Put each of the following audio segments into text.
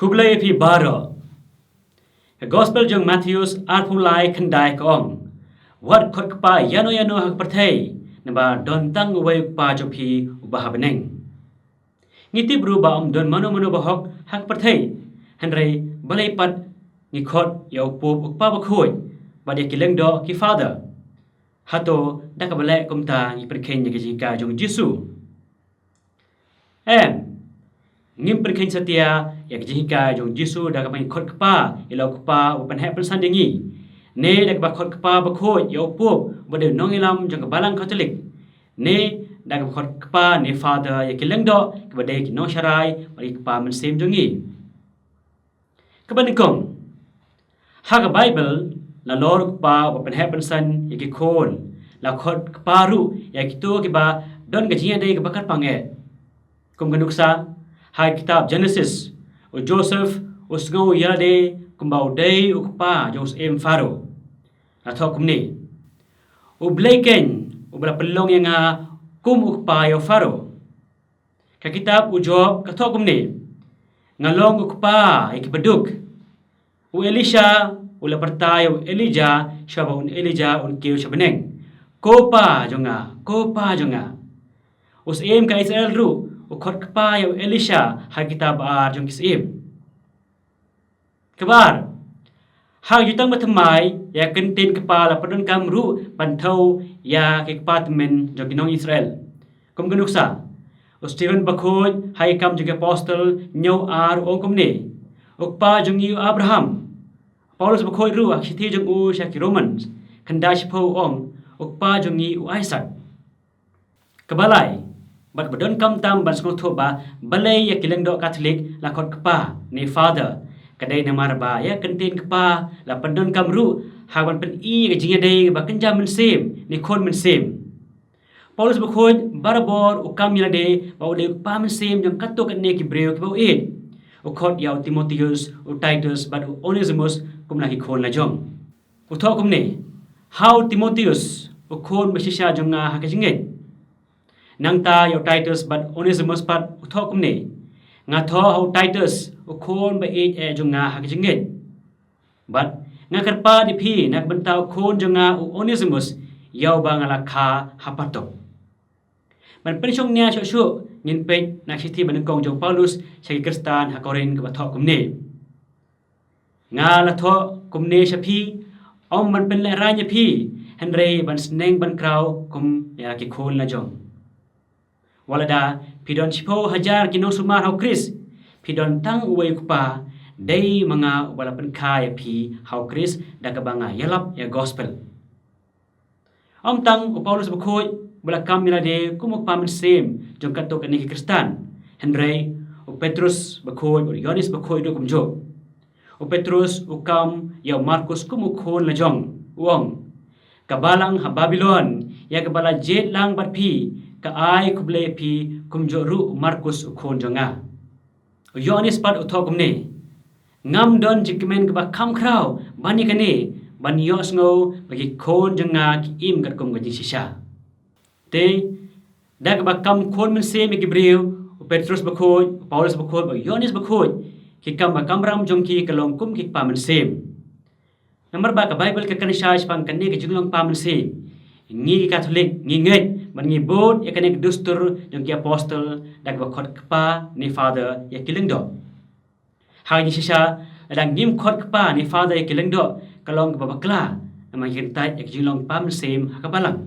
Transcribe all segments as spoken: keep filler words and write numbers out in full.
Khublei ïa phi baroh. Ka Gospel jong Mathaios arphew lai khyndai ka ong, wat khot kpa ïano ïano ha ka pyrthei, naba don tang uwei u Kpa jong phi uba ha bneng. Ngi tip ruh ba ym don mano mano ba hok ha ka pyrthei, hynrei balei pat ngi khot ïa u Pope, u Kpa Bakhuid, bad ïa ki lyngdoh, ki Father? Hato da kaba leh kumta ngi pynkheiñ ïa ka jinghikai jong u Jisu? Em. Ngim pynkheiñ satia ïa ka jinghikai jong u Jisu da kaba ngi khot kpa ïa la u Kpa uba pynheh pynsan ïa ngi, ne da kaba khot Kpa Bakhuid ïa u Pope uba dei u nongïalam jong ka Balang Katholik, ne da kaba khot kpa ne Father ïa ki lyngdoh kiba dei ki nongsharai bad ki kpa mynsiem jong ngi. Kaba nyngkong, ha ka Baibl, nalor u Kpa uba pynheh pynsan ïa ki khun, la khot kpa ruh ïa kito kiba don ka jingïadei kaba kyrpang eh. Kum ka nuksa, ha ka kitab Genesis, u Joseph u sngew ïa lade kumba u dei u kpa jong u syiem Pharaoh. La thoh kumne: U Blei keiñ uba la pynlong ïa nga kum u kpa ïa u Pharaoh. Ka kitab u Job ka thoh kumne: Nga long u kpa ïa ki baduk. U Elisha u la pyrta ïa u Elijah shwa ba un Elijah un kiew sha bneng: Ko pa jong nga, ko pa jong nga. U syiem ka Israel ruh u khot kpa ïa u Elisha ha ka kitab ba ar jong ki Syiem. Kaba ar, ha ka Jutang Bathymmai, ïa ka kyntien kpa la pyndonkam ruh ban thew ïa ki kpa tymmen jong ki nong Israel. Kum ka nuksa, u Stephen Bakhuid ha Ki Kam jong ki Apostol hynñiew ar u ong kumne: U kpa jong ngi u Abraham. Paulus Bakhuid ruh ha ka shithi jong u sha ki Romans khyndai shiphew u ong: U kpa jong ngi u Isaac. Kaba lai, bad kaba donkam tam ban sngewthuh ba balei ïa ki lyngdoh Katholik la khot kpa ne Father, ka dei namar ba ïa ka kyntien kpa la pyndonkam ruh ha ban pyni ïa ka jingïadei ba kynja mynsiem ne khun mynsiem. Paulus Bakhuid barabor u kam ïa lade ba u dei u kpa mynsiem jong katto katne ki briew kiba u ïeit. U khot ïa u Timotheus, u Titus bad u Onesimus kum la ki khun la jong. U thoh kumne: Ha u Timotheus, u khun ba shisha jong nga ha ka jingngeit. Nangta ïa u Titus bad Onesimus pat u thoh kumne: Nga thoh ha u Titus, u khun ba ïeit eh jong nga ha ka jingngeit. Bad nga kyrpad ïa phi na ka bynta u khun jong nga u Onesimus, ïa uba nga la kha ha patop. Ban pynshong nia shuh shuh, ngin peit na ka shithi banyngkong jong u Paulus sha ki Khristan ha Korinth kaba thoh kumne: Nga la thoh kumne sha phi, ym ban pynlehraiñ ïa phi, hynrei ban sneng ban kraw kum ïa ki khun la jong. Wat lada phi don shiphew hajar ki nongsumar ha u Khrist, phi don tang uwei u Kpa, dei ma nga uba la pynkha ïa phi ha u Khrist da kaba nga ïalap ïa ka Gospel. Ym tang u Paulus Bakhuid uba la kam ïa lade kum u kpa mynsiem jong katto katne ki Khristan, hynrei u Petrus Bakhuid, u Ïoannis Bakhuid ruh kumjuh. U Petrus u kam ïa u Markus kum u khun la jong, u ong: Ka balang ha Babilon, ïa kaba la jied lang bad phi, ka ai khublei ïa phi, kumjuh ruh u Markus u khun jong nga. U Ïoannis pat u thoh kumne: Ngam don jingkmen kaba kham khraw ban ïa kane, ban ïohsngew ba ki khun jong nga ki im katkum ka jingshisha. Te, da kaba kam khun mynsiem ïa ki briew, u Petrus Bakhuid, u Paulus Bakhuid, u Ïoannis Bakhuid, ki kam ba kamram jong ki ka long kum ki kpa mynsiem. Namar ba ka Baibl ka kynshai shaphang kane ka jinglong kpa mynsiem. Ngi ki Katholik ngi ngeit bad ngi bud ïa kane ka dustur jong ki Apostol da kaba khot kpa ne Father ïa ki lyngdoh. Ha ka jingshisha, lada ngim khot kpa ne Father ïa ki lyngdoh, ka long kaba bakla, namar ngi kyntait ïa ka jinglong kpa mynsiem ha ka balang.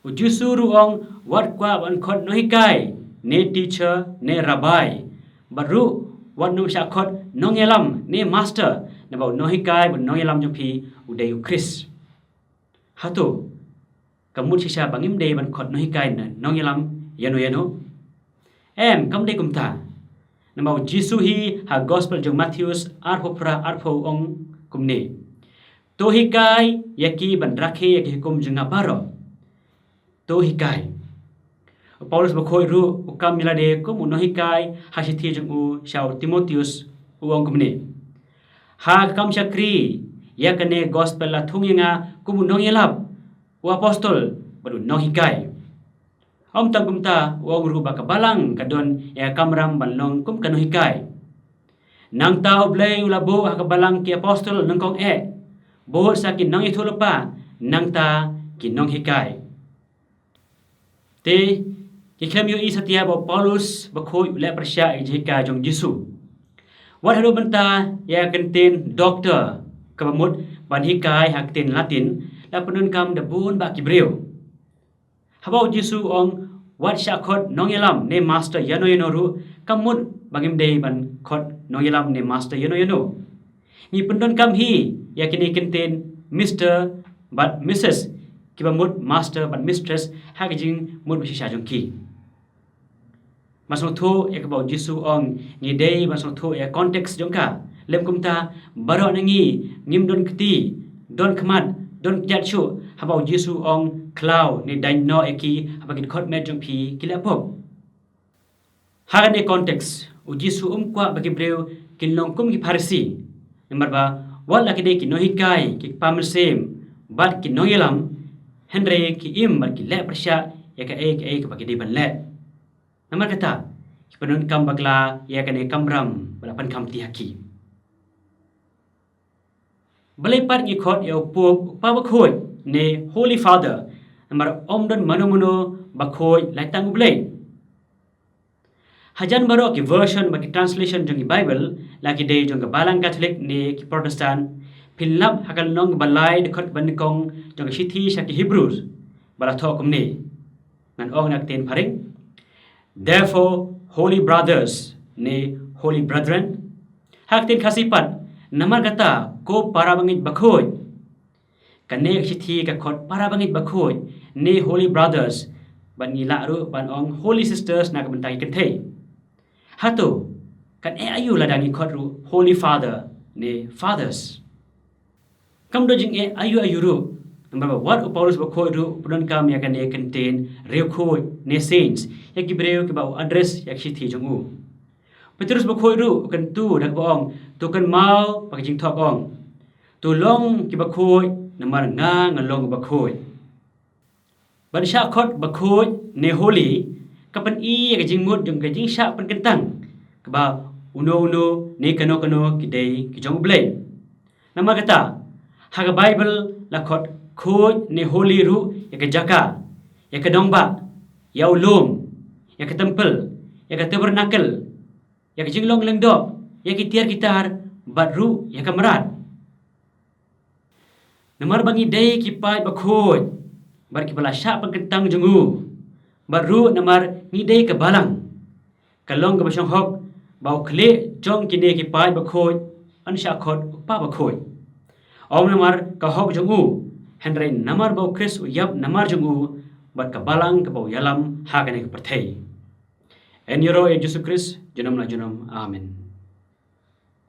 U Jisu ruh u ong, wat kwah ban khot nonghikai, ne teacher, ne rabbi. Bad ruh, wat nym shah khot nongïalam, ne master, naba u nonghikai bad nongïalam jong phi u dei u Khrist. Hato ka mut shisha ba ngim dei ban khot nonghikai ne nongïalam ïano ïano? Em, kam dei kumta. Namar u Jisu hi ha Gospel jong Mathaios arphew phra arphew u ong kumne: To hikai ïa ki ban rakhe ïa ki hukum jong nga baroh. To hikai. U Paulus Bakhuid ruh u kam ïa lade kum u nonghikai ha ka shithi jong u sha u Timotheus, u ong kumne: Ha ka kam shakri ïa kane ka Gospel la thung ïa nga kum u nongïalap, u apostol bad u nonghikai. Ym tang kumta, u ong ruh ba ka balang ka don ïa ka kamram ban long kum ka nonghikai. Nangta U Blei u la buh ha ka balang ki apostol nyngkong eh, bud sa ki nongïathuhlypa, nangta ki nonghikai. Te, ki khlem ïohi satia ba u Paulus bakhuid u leh pyrshah ïa ka jinghikai jong u Jisu. Wat haduh mynta ïa ka ktien doctor kaba mut ban hikai ha ka ktien Latin la pyndonkam da bun bah ki briew. Haba u Jisu u ong, wat shah khot nongïalam ne master ïano ïano ruh, kam mut ba ngim dei ban khot nongïalam ne master ïano ïano. Ngi pyndonkam hi ïa kine ki ktien Mister bad Missus, kiba mut master bad mistress ha ka jingmut ba shisha jong ki. Ban sngewthuh ïa kaba u Jisu u ong, ngi dei ban sngewthuh ïa context jong ka. Lym kumta, baroh na ngi ngim don kti, don khmat, don kjat shuh haba u Jisu u ong khlaw ne daiñ noh ïa ki haba ki dkhot met jong phi ki leh pop. Ha kane context, u Jisu um kwah ba ki briew kin long kum ki Pharisi. Namar ba wat la ki dei ki nonghikai, ki kpa mynsiem bad ki nongïalam, hynrei ki im bad ki leh pyrshah ïa kaei kaei kaba ki dei ban leh. Namar kata, ki pyndonkam bakla ïa kane ka kamram ba la pynkham kti ha ki. Balei pat ngi khot ïa u Pope u Kpa Bakhuid ne Holy Father, namar ym don mano mano bakhuid, la tang U Blei. Hajan baroh ki version bad ki translation jong ki Bible, la ki dei jong ka Balang Katholik ne ki Protestant, phin lap ha ka lynnong ba lai, dkhot ba nyngkong jong ka shithi sha ki Hebrews, ba la thoh kumne. Ngan ong na ka ktien phareng. Therefore, holy brothers, ne holy brethren. Ha ka ktien Khasi pat, namar kata, ko para bangeit bakhuid. Kane ka shithi ka khot para bangeit bakhuid, ne holy brothers, bad ngi lah ruh ban ong holy sisters na ka bynta ki kynthei. Hato, kan eh aïu lada ngi khot ruh holy father, ne fathers? Kam don jingeh aïu aïu ruh, namar ba wat u Paulus bakhuid ruh u pyndonkam ïa kane ka ktien riewkhuid ne saints ïa ki briew kiba u address ïa ka shithi jong u. Petrus bakhuid ruh u kyntu da kaba ong, to kynmaw ba ka jingthoh ka ong, to long ki bakhuid, namar nga nga long bakhuid. Ban shah khot bakhuid ne holy, ka pyni ïa ka jingmut jong ka jingshah pynkyntang kaba uno uno ne kano kano ki dei ki jong U Blei. Namar kata, ha ka Bible la khot khuid ne holy ruh ïa ka jaka, ïa ka nongbah, ïa u lum, ïa ka temple, ïa ka tabernacle, ïa ka jinglong lyngdoh, ïa ki tiar ki tar, bad ruh ïa ka mrad. Namar ba ngi dei ki paid bakhuid, bad kiba la shah pynkyntang jong u, bad ruh namar ngi dei ka balang, ka long kaba shong hok ba u khlieh jong kine ki paid bakhuid yn shah khot u Kpa Bakhuid. Ym namar ka hok jong u, hynrei namar ba u Khrist u ïap namar jong u bad ka balang kaba u ïalam ha kane ka pyrthei. Yn ïaroh ïa u Jisu Khrist junom la junom. Amen.